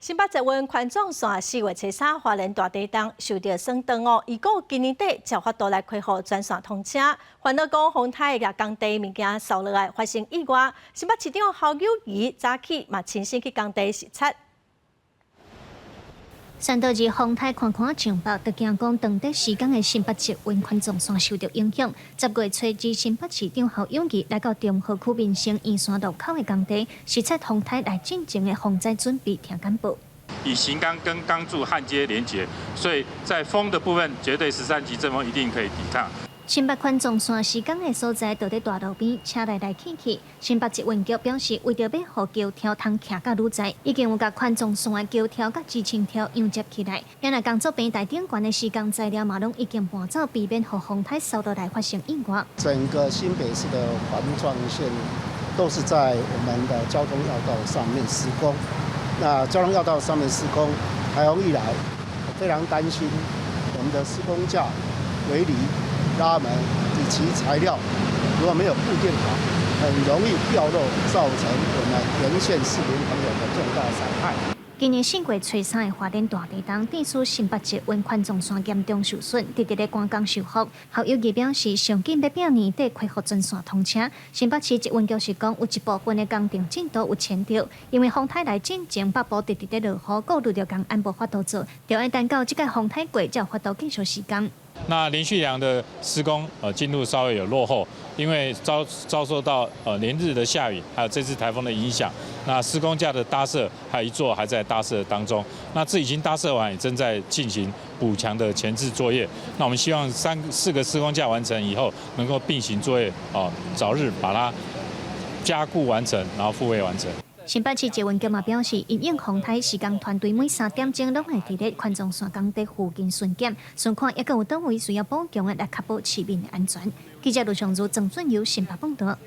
新北捷運環狀線4月初3花蓮大地動受著損斷哦，預估今年底才有法度來恢復全線通車。煩惱講風颱共工地物件掃落來發生意外，新北市長侯友宜早起嘛親身去工地視察。宣導日風颱寬寬上北，就驚講當地時間的新北捷運環狀線受著影響。10月初二，新北市長侯友宜來到中和區民生圓山路口的工地，視察風颱來進前的防災準備，聽簡報。以型鋼跟鋼柱焊接連結，所以在風的部分，絕對13級陣風一定可以抵抗。新北環狀線施工的所在，就佇大路邊，車來來去去。新北捷運局表示，為著欲予橋柱通徛甲愈在，已經有共環狀線的橋柱佮支撐柱揚接起來。另外，工作平台頂懸的施工材料嘛，攏已經搬走，避免予風颱掃落來發生意外。整個新北市的環狀線都是在我們的交通要道上面施工。那交通要道上面施工，颱風一來，我非常擔心我們的施工架、圍籬、拉門以及材料，如果沒有固定好，很容易掉落，造成我們沿線市民朋友的重大傷害。今年4月初3的花蓮大地動，致使新北捷運環狀線嚴重受損，直直咧趕工修復。侯友宜表示，上緊欲拼年底恢復全線通車。新北市捷運局是講，有一部分的工程進度有延著，因為風颱來進前北部直直咧落雨，顧慮著工安無法度做，著愛等到這個風颱過，才有法度繼續施工。那連續梁的施工，進度稍微有落後，因為遭受到連日的下雨，還有這次颱風的影響，那施工架的搭設還有一座還在搭設當中，那這已經搭設完，也正在進行補強的前置作業。那我們希望三四個施工架完成以後，能夠並行作業，哦，早日把它加固完成，然後復位完成。新北市捷運局嘛表示，因應風颱施工團隊每3點鐘攏會佇咧環狀線工地附近巡檢，巡看猶閣有佗位需要補強的，來確保市民的安全。記者盧尚如、鄭俊友新北報導。